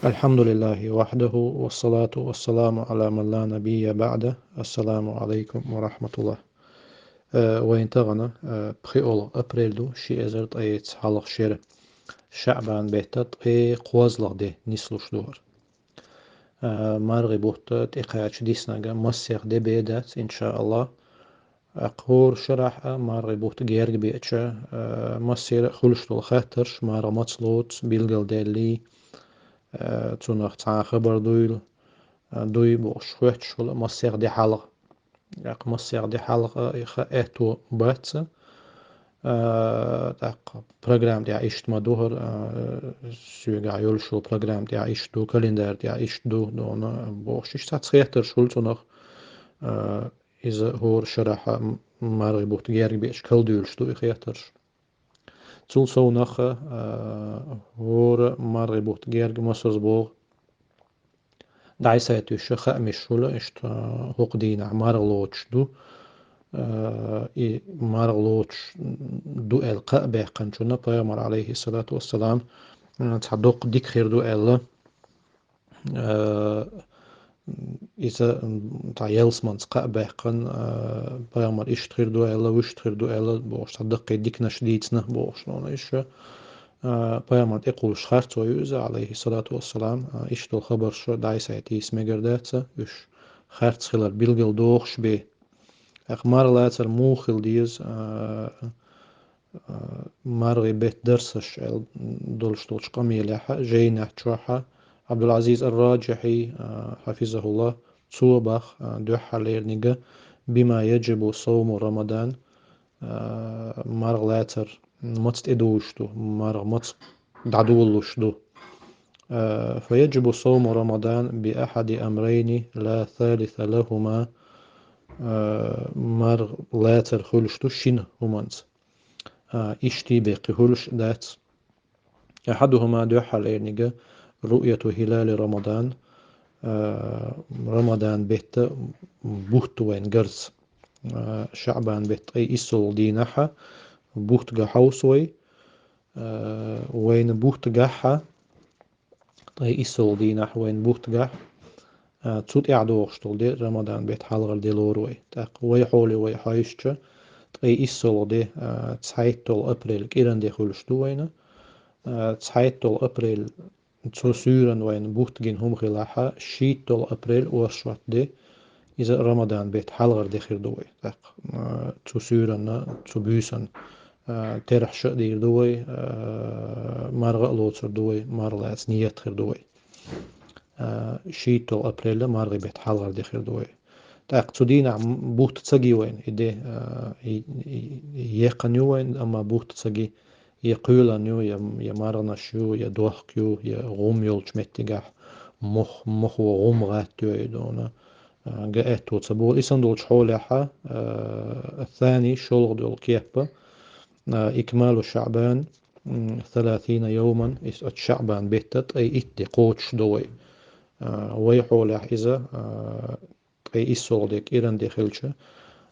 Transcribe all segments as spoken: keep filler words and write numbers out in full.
الحمد لله وحده والصلاة والسلام على من لا نبي بعده. السلام عليكم ورحمة الله. Э, вайн тагана, э, пхиъолгӀа апрель ду, ши эзар ткъаь цхьалгӀа шера. ШаӀбан бетта ткъаь кхозлагӀа де нислуш ду хӀара. Э, маргӀи бутт тӀекхаьча диснарг массех де бе дац, иншааллахӀ. ТӀаккха хӀора шарахь а маргӀи бутт герга беача, э, массера а хуьлуш долу хаттарш, маргӀа маца лоцу, билгалдаьллий, э, цунах цхьа а хабар дуйла, э, дуй бохуш хоьттуш хуьлу массех де хьалха. ТӀаккха массех де хьалха и ха аьтто бац. Э, тӀаккха программа тӀехь иштта ма ду хӀара, э, соьгахь йолуш йолу программа тӀехь иштта ду, календарь тӀехь иштта ду, дуна бохуш, иштта цхьацца хеттарш хуьлу цунах, э, иза хӀора шарахь а м-, маргӀи бутт герга беача калдуьйлуш ду и хеттарш. Цул совнаха, а, хӀора маргӀи бутт герга масаза богӀу дӀасайтуьйсуш хаамаш хуьлу, иштта, а, хӀокху дийнахь маргӀа лоцуш ду, а, и маргӀа лоцуш ду аьлла кхаъ баьккхинчунна пайхамар, алейхиссалату вассалам, а, цхьа доккха дика хир ду аьлла, а, иза, м, цхьа ялсаманца кхаъ баьккхина, а, пайхамар иштта хир ду аьлла, вуьшта хир ду аьлла, бохуш, цхьа даккхий диканаш дийцина, бохуш, нуна иштта, а, пайхамар тӀекхуллуш харцо ю иза, алейхиссалату вассалам, а, иштта долу хабарш дӀасайтийса мегар дац, уьш харц хилар билгал дохуш бен. ТӀаккха марха лацар муха хила деза, а, а, маргӀи беттан дарсаш аьлла долуш долчу къамелехь, жайнехь чохь Абдул-Азиз ар-Раджихьи, а, хьафизахуллах, цо бах, а, дуьххьарлерниг, бима яджибу савму Рамадан, а, марха лацар маца тӀедужуш ду, марха маца дӀадолалуш ду. А, фа яджибу савму Рамадан би ахьади амрайни ла салиса лахума, а, марха лацар хуьлуш ду шина хӀуманца. А, иштта беккхи хуьлуш дац. Ахьадухума дуьххьарлерниг руъяту хилали Рамадан, а, Рамадан бетта бутт вайна гарца. А, ШаӀбан бетта ткъе иссалгӀа дийнахь бутт ган хьовса вай, а, вайна бутт гахь, ткъе иссалгӀа дийнахь вайна бутт гахь, а, цу тӀаьхьа догӀуш долу де Рамадан бетта хьалхара де лору вай. ТӀаккха вай хьоле вай хьаьвсича, ткъе иссалгӀа де, а, цхьайтталгӀа апрель кӀиран де хуьлуш ду вайна. А, цхьайтталгӀа апрель цу суьйранна вайна бутт гина хӀума хилахь, шийтталгӀа апрель оршот де, иза Рамадан бетта хьалхара де хир ду вай. ТӀаккха, а, цу суьйранна, цу буьйсанна, а, терахьаш а дийр ду вай, а, марха а лоцур ду вай, марха лаца ниет хир ду вай. А, шийтталгӀа апрель маргӀи бетта хьалхара де хир ду вай. ТӀаккха цу дийнахь м-, бутт ца ги вайна, и де, а, и, и, и екхна ю вайна, амма бутт ца ги, я кхоьлина ю, я, я марханаш ю, я дохк ю, я гӀум йолчу меттигехь мох-, мохо гӀум гӀаттайо и дуна, а, ган аьтто ца болу. И санна долчу хьолехь, а, ас-сани, шолгӀа долу кеп, а, икмалу ШаӀбан, м, саласина йовман, иза оцу ШаӀбан бетта ткъе итт де кхочуш до вай. А, вай хьолехь иза, а, ткъе иссалгӀа де кӀиран де хилча,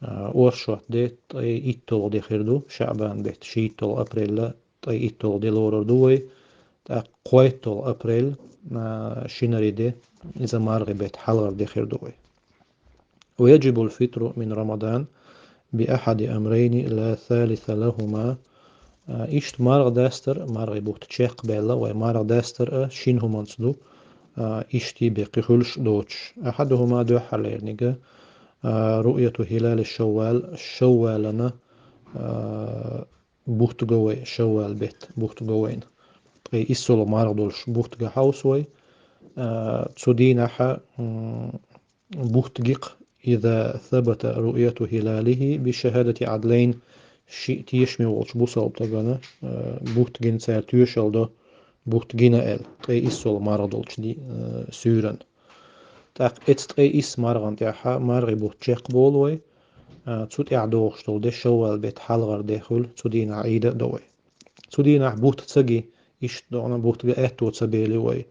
а, оршот де ткъе итталгӀа де хир ду, ШаӀбан бетта шийтталгӀа апрель ткъе итталгӀа де лорур ду вай, тӀаккха кхойтталгӀа апрель, а, шинари де, иза маргӀи бетта хьалхара де хир ду вай. Ва яджибул фитру мин Рамадан би ахьади амрайни ла салиса лахума. А, иштта марха дастар, мархи бутт чекхбаьлла, вай марха дастар а шина хӀуманца ду, а, иштта беккхи хуьлуш доцуш. Ахьадухума дуьххьарлерниг, а, руъяту хилали Шаввал, Шаввалана, а, бутт го вай, Шаввал бетта бутт го вайна. Ткъе иссалгӀа марха долуш бутт ган хьовса вай. А, цу дийнахь, м, бутт ги-кх, иза сабата руъяту хилалихи би шахадати Ӏадлайн, шиъ тешаме волчу бусалба стагана, а, бутт гина цара тоьшалла до, бутт гина аьлла, ткъе иссалгӀа марха долчу ди-, а, суьйранна. ТӀаккха эцу ткъе исс мархана тӀехь мархи бутт чекхболу вай, а, цу тӀехь догӀуш долу де Шаввал бетта хьалхара де хуьлу, цу дийнахь Ӏийда а до вай. Цу дийнахь бутт ца ги, иштта догӀна бутт ган аьтто ца бели вай.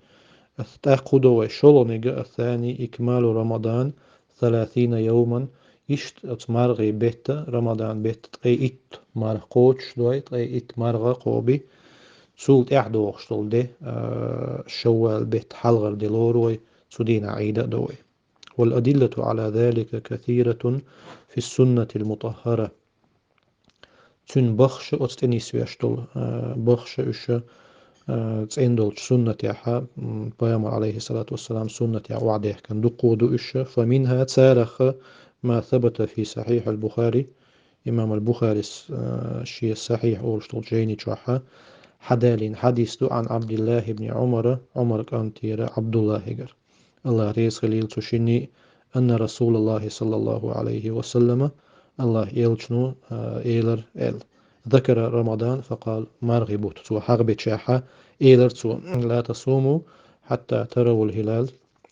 ТӀаккха хӀун до вай? ШолгӀаниг, ас-сани икмалу Рамадан саласина йовман, иштта оцу мархи бетта, Рамадан бетта ткъе итт марха кхочуш до вай, ткъе итт марха кхоби. Цул тӀаьхьа догӀуш долу де, а, Шаввал бетта хьалхара де лору вай, цу дийнахь Ӏийда а до вай. والأدلة على ذلك كثيرة في السنة المطهرة. Цуьнан бахша оцу тӀе нисвеш долу, а, бахша уьш, а, цӀена долчу суннатехьа, м, пайхамар, алейхиссалату вассалам, суннатехь охьадехкина дуккхо ду уьш. فمنها царах ما ثبت في صحيح البخاري, имам аль-Бухарис, а, шен сахьихь олуш долчу жайни чохьа, хьадалийна хьадис ду عن عبد الله بن عمر, Ӏумар кӀантера Ӏабдуллахьигара. Аллах реза хилийла цу шинний, أن رسول الله صلى الله عليه وسلم, Аллах элчано, а, элар аьлла. ذكر رمضان فقال, мархи бутт цо хьагӀбечехьа, элар цо: لا تصوموا حتى تروا الهلال,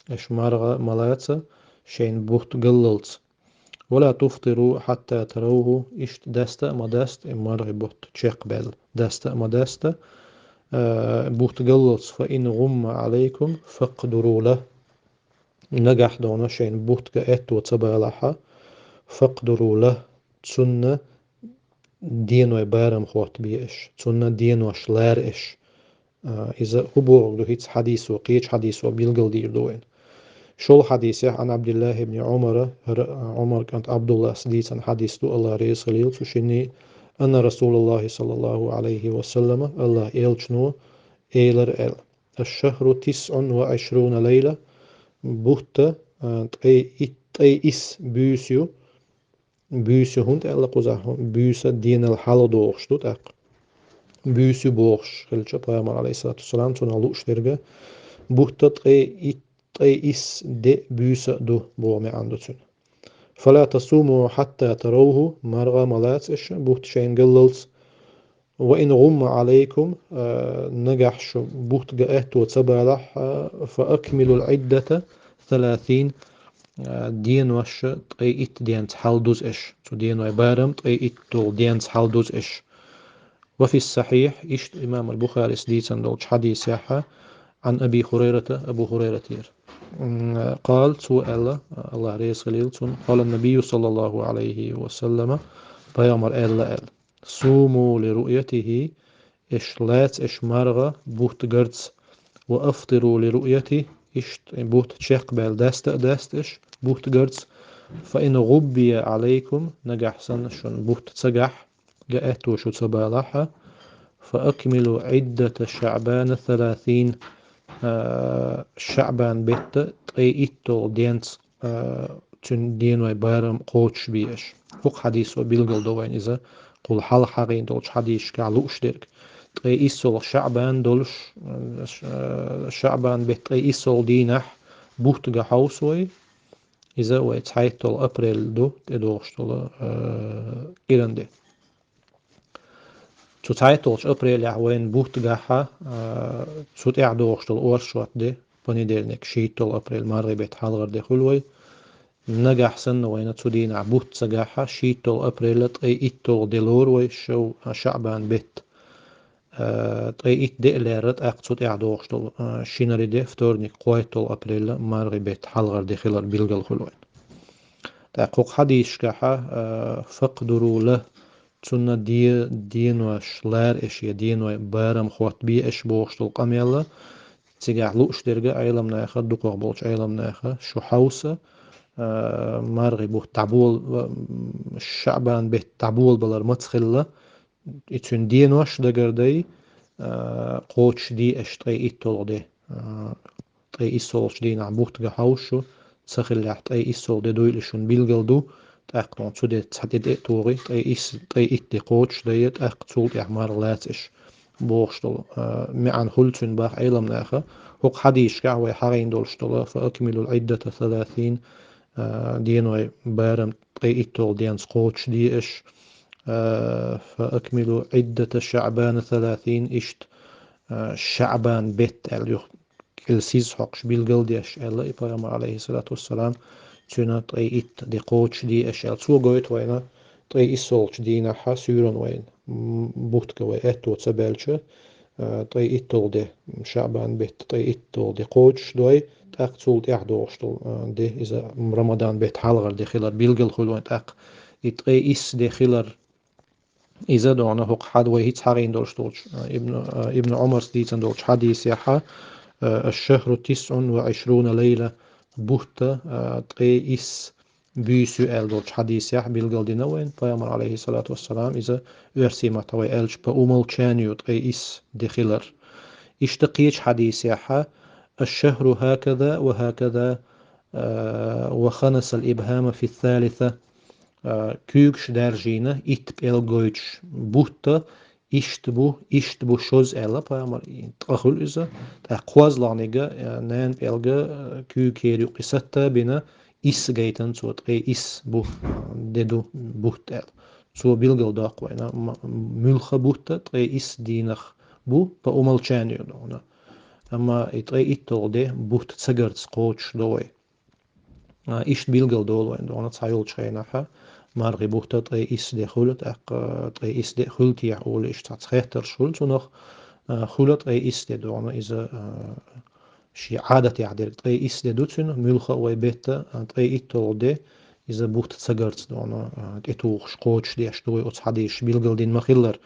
аша марха ма лаца, шайна бутт галлалц. ولا تفطروا حتى تروه, иштта даста а ма даста, и мархи бутт чекхбаьлла, даста а ма даста, а, бутт галлалц. فإن غم عليكم فاقدروا له. Нагахь дона шайна бутт ган аьтто ца балахьа, فاقدروا له, цунна деной барам хӀоттабе аша, цунна денош лара аша. А, иза хӀун бохург ду хӀинца хьадисо, кхечу хьадисо билгалдийр ду вайна. ШолгӀа хьадисехь, عن عبد الله بن عمر, хӀара, а, Ӏумар кӀант Ӏабдуллас дийцина хьадис ду, Аллах реза хилийла цу шинний, أن رسول الله صلى الله عليه وسلم, Аллах элчано элар аьлла: الشهر تسع وعشرون ليلة, бутт, а, ткъе ит-, ткъе исс буьйса ю, буьйса ю хӀунда аьлла кхузахь, буьйса денал хьалха догӀуш ду тӀаккха. Буьйса ю бохуш хилча, пайхамар, алейхиссалату вассалам, цунах лууш дерг, бутт ткъе ит-, ткъе исс де буьйса а ду боху маьӀна ду цуьнан. فلا تصوموا حتى تروه, марха ма лаца аша, бутт шайна галлалц. وإن غم عليكم, а, нагахь шу бутт ган аьтто ца балахь, а, فأكملوا العدة ثلاثين, а, денош ткъе итт денца хьалдуза аша, цу деной барам ткъе итталгӀа денца хьалдуза аша. وفي الصحيح, иштта имам аль-Бухарис дийцина долчу хьадисехьа, عن أبي هريرة, Абу Хурайратера. М, قال, цо аьлла, Аллах реза хилийла цунна, قال النبي صلى الله عليه وسلم, пайхамар аьлла аьлла: صوموا لرؤيته, аша лаца аша марха бутт гарца, وأفطروا لرؤيته, иштта бутт чекхбаьлла даста а даста аша бутт гарца, فإن غبي عليكم, нагахь санна шуна бутт ца гахь, ган аьтто шу ца балахьа, فأكملوا عدة شعبان ثلاثين, а, ШаӀбан бетта ткъе итталгӀа денца, а, цуьнан деной барам кхочушбе аша. ХӀокху хьадисо билгалдо вайна иза, кхул хьалха хьагӀийна долчу хьадисашкахь лууш дерг. Ткъе иссалгӀа ШаӀбан долуш, а, ШаӀбан бетта ткъе иссалгӀа дийнахь бутт ган хьовсу вай, иза вай цхьайтталгӀа апрель ду, тӀедогӀуш долу, а, кӀиран де. Цу цхьайтталгӀачу апрелехь вайна бутт гахьа, а, цу тӀаьхьа догӀуш долу оршот де, понедельник, шийтталгӀа апрель, мархи бетта хьалхара де хуьлу вай. Нагахь санна вайна цу дийнахь бутт ца гахьа, шийтталгӀа апрель ткъе итталгӀа де лору вай, шов-, ШаӀбан бетта. А, ткъе итт де а лерра, тӀаккха цу тӀаьхьа догӀуш долу, а, шинари де, вторник, кхойтталгӀа апрель, мархи бетта хьалхара де хилар билгал хуьлу вайна. ТӀаккха хӀокху хьадисашкахьа, а, فاقدروا له, цунна де-, денош лара аша, я деной барам хӀоттабе аша бохуш долу къамел, цигахь лууш дерг Ӏеламнаха, дукхах болчу Ӏеламнаха, шу хьовса, а, мархи бутт дӀабол-, ва, м, ШаӀбан бетта дӀаболабалар маца хилла, и цуьнан денош дагардай, а, кхочушде аша ткъе итталгӀа де, а, ткъе иссалгӀачу дийнахь бутт ган хьовса шу, ца хиллехь ткъе иссалгӀа де дуйла шуна билгал ду, тӀаккха цу де цхьа тӀе тӀе а тухий, ткъе исс-, ткъе итт де кхочушдайа, тӀаккха цул тӀаьхьа марха лаца аша бохуш долу, а, маьӀна хуьлу цуьнан боху Ӏеламнаха. ХӀокху хьадисашкахь вай хьагӀийна долуш долу, فأكملوا العدة ثلاثين, а, деной барам ткъе итталгӀа денца кхочушде аша, а, فأكملوا عدة شعبان ثلاثين, иштта, а, ШаӀбан бетта аьлла юха кӀел сиз хьокхуш билгал деш аьлла и пайхамар, алейхиссалату вассалам, цуьнан ткъе итт де кхочушде аша аьлла. Цо гойту вайна ткъе иссалгӀачу дийнахьа суьйранна вайна, м, бутт ган вай аьтто ца баьлча, а, ткъе итталгӀа де, ШаӀбан бетта ткъе итталгӀа де кхочушдой, тӀаккха цул тӀаьхьа догӀуш долу, а, де, иза Рамадан бетта хьалхара де хилар билгал хуьлу вайна тӀаккха. И ткъе исс де хилар Иза дона хӀокху хьад вай хӀинца хьагӀийна долуш долчу, а, Ибн, а, Ибн Ӏумарс дийцина долчу хьадисехьа, а, «Аш-шахру тисъун ва Ӏишруна лайла», бутта, а, ткъе исс буьйса ю аьлла долчу хьадисехь билгалдина вайна, пайхамар, алейхиссалату вассалам, иза оьрсийн маттахь вай аьлча, по умолчанию ткъе исс де хилар. Иштта кхечу хьадисехьа, «Аш-шахру хӀаказа ва хӀаказа, а, ва ханасал ибхама фи салиса», а, куьйгаш даьржийна, итт пӀелг гойтуш, бутта, иштта бу, иштта бу шозза аьлла, пайхамар, ткъа хуьлу иза, тӀаккха кхозлагӀниг, а, нана пӀелга, а, куьйга кхера юккъе сатта а бина, исс гайтина цо, ткъе исс бу, а, де ду бутт аьлла. Цо билгалдоккху вайна, м-, муьлхха бутта ткъе исс дийнах бу, по умолчанию дона. Амма и ткъе итталгӀа де бутт цагарца кхочуш до вай. А, иштта билгалдолу вайна дона цхьайолчу хенахьа, мархи бутта ткъе исс де хуьлу, тӀаккха ткъе исс де хуьлу техьа олу иштта цхьацца хеттарш хуьлу цунах, а, хуьлу ткъе исс де дона иза, а, шен Ӏадатехь дерг ткъе исс де ду цуьнан, муьлхха а вай бетта, а, ткъе итталгӀа де, иза бутт цагарца дона, а, тӀетухуш кхочушдеш ду вай оцу хьадисаш билгалдина ма-хиллара.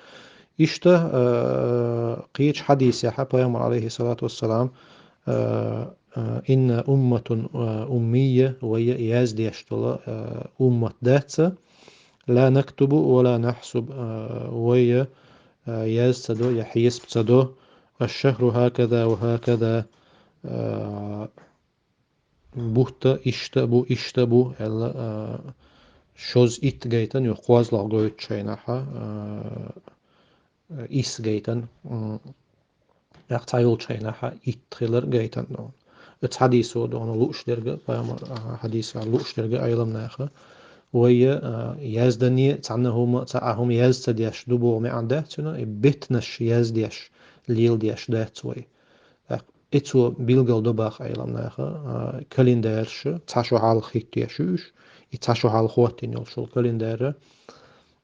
Иштта, а, кхечу хьадисехьа пайхамар, алейхиссалату вассалам, а, а, «Инна умматун, а, уммийя», вай яздеш долу, а, уммат дац, «ла нактубу ва ла нахьсуб», а, вай, а, яз ца до, я хьесап ца до, «Аш-шахру хӀаказа ва хӀаказа», а, бутта иштта бу, иштта бу, аьлла, а, шозза итт гайтина, юха кхозлагӀа гойтучу хенахьа, а, исс гайтина, м, тӀаккха цхьайолчу хенахьа итт хилар гайтина дона. Оцу хьадисо дона лууш дерг, пайхамар, а, хьадисехь лууш дерг Ӏеламнаха, вай, а, язданне цхьанна хӀума, цхьа а хӀума яз ца деш ду боху маьӀна дац цуьнан, и беттанаш яздеш, леладеш дац вай. ТӀаккха и цо билгалдо боху Ӏеламнаха, а, календарьш цхьа шо хьалха хӀиттош ю уьш, и цхьа шо хьалха хӀоттийна йолуш йолу календарь,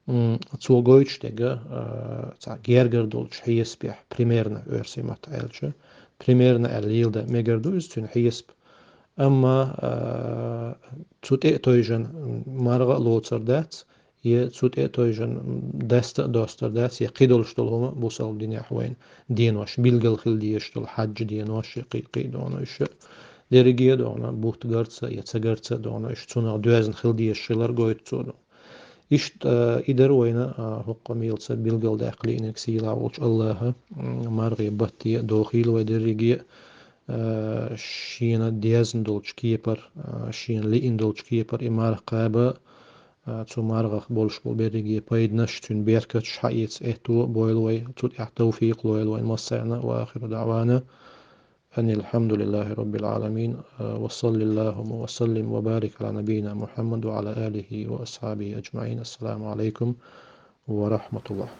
м, цо гойтуш дерг, а, цхьа гергара долчу хьесапехь, примерно, оьрсийн маттахь аьлча, примерно аьлла леладан мегар ду иза цуьнан хьесап. Амма, а, цу тӀе а тевжина, м, марха а лоцур дац, я цу тӀе а тевжина, м, даста а достур дац, я кхидолуш долу хӀума бусалба динехь вайна денош, билггал хила дезаш долу хьаьжжан денош, я кхин, кхин дона уьш. Дерриге а дона, бутт гарца я ца гарца а дона, уьш цунах доьзна хила дезаш хилар гойту цо дона. Иштта, а, и дара вайна, а, хӀокху мелаца билгалдаккха лиънарг сийлахь волчу Аллаха, м, мархий батте а дохийла вай дерриге а, а, шена дезна долчу кепара, а, шена лиъна долчу кепара и марха кхаба, а, цу мархах болуш болу берриге пайданаш, цуьнан беркаташ хьаэца аьтто а бойла вай, цу тӀехь тавфикъ лойла вайн массарна. Ва ахиру даъвана анил хьамдулиллахи роббил Ӏаламин. Ва саллиллахумма ва саллим ва барик Ӏала набийина Мухьаммад ва Ӏала алихи ва асхьабихи аджмаӀин. Ассаламу Ӏалайкум ва рахьматуллах.